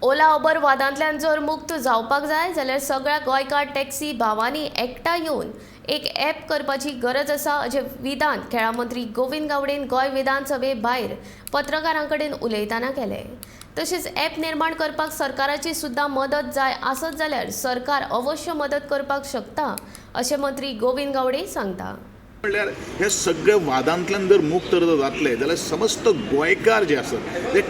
Ola Uber वादांतल्यान जर मुक्त जावपाक जाय जाल्यार सगळ्या गोंयकार टॅक्सी भावांनी एकठांय येवन एक ॲप करपाची गरज आसा, अशें विधान खेळां मंत्री गोविंद गावडेन गोंय विधानसभे भायर पत्रकारां कडेन उलयतना केलें. तशेंच ॲप निर्माण करपाक सरकाराची सुद्दां मदत जाय आसत जाल्यार सरकार अवश्य मदत करपाक शकता, अशें मंत्री गोविंद गावडे सांगता. म्हणल्यार हे सगळे वादांतल्यान जर मुक्त जर जातले जाल्यार समस्त गोंयकार जे आसात, ते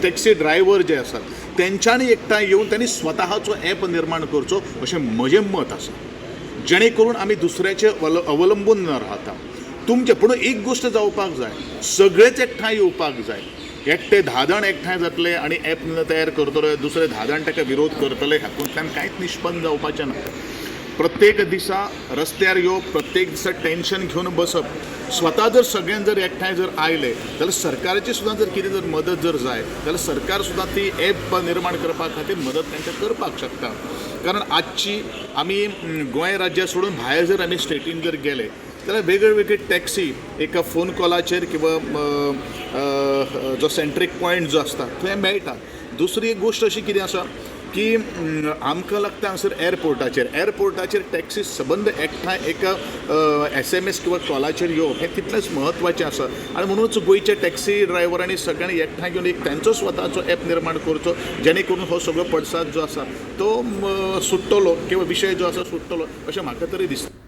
टॅक्सी ड्रायव्हर जे आसात, तेंच्यांनी एकठांय येवन त्यांनी स्वताचो एप निर्माण करचो अशें म्हजें मत आसा, जेणे करून आमी दुसऱ्याचे अवलंबून न राहता तुमचें. पूण एक गोश्ट जावपाक जाय, सगळेच एकठांय येवपाक जाय. एकटे 10 जाण एकठांय जातले आनी एप तयार करतले, दुसरे 10 जाण ताका विरोध करतले, हातूंतल्यान कांयच निश्पन्न जावपाचें ना. प्रत्येक दिसा रस्त्यार येवप, प्रत्येक दिसा टेंशन घेवन बसप, स्वता जर सगळ्यान जर एकठांय जर आयले जाल्यार सरकाराची सुद्दां जर कितें जर मदत जर जाय जाल्यार सरकार सुद्दां ती एप निर्माण करपा खातीर मदत तांकां करपाक शकता. कारण आजची आमी गोंय राज्या सोडून भायर जर आमी स्टेटीन जर गेले जाल्यार वेगळे वेगळे टॅक्सी एका फोन कॉलाचेर किंवा जो सेंट्रीक पॉयंट जो आसता थंय मेळटा. दुसरी एक गोश्ट अशी कितें आसा की आमकां लागता हांगसर एअरपोर्टाचेर टॅक्सी सबंद एकठांय एका SMS किंवा कॉलाचेर येवप हें तितलेंच म्हत्वाचें आसा. आनी म्हणूनच गोंयच्या टॅक्सी ड्रायव्हरांनी सगळ्यांनी एकठांय घेवन एक तांचो स्वताचो एप निर्माण करचो, जेणे करून हो सगळो पडसाद जो आसा तो सुट्टलो किंवा विशय जो आसा सुट्टलो अशें म्हाका तरी दिसता.